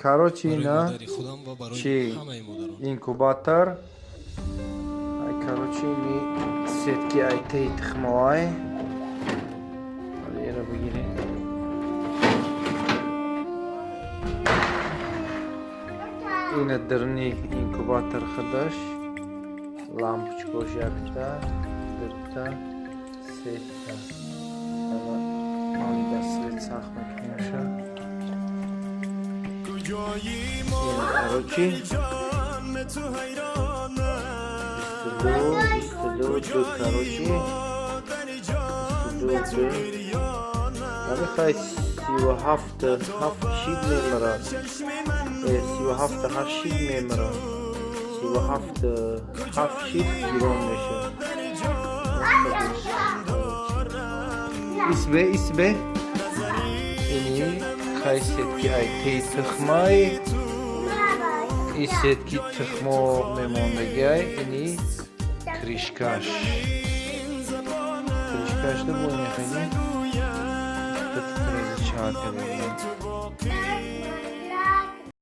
Короче, ина чи инкубатор. Короче, ини сетки айтаи тухмоай. Ера бигирем. Ина дирни инкубатор худаш. Лампочкош якта, дута, сета. Ана свет сахт мекунемша. Короче, 22, 22, ду, короче, 22, ду. Намехай 37, ҳафт шид мемирад. 37, ҳашт шид мемирад. 37, ҳафт шид гирон мешавад. Исбе, исбе. Ини хай сетки ай тей тухмай. И сетки тухмо мемондагиай. Ини крышкаш. Крышкаш да бо мехоҳем. Чар кардем.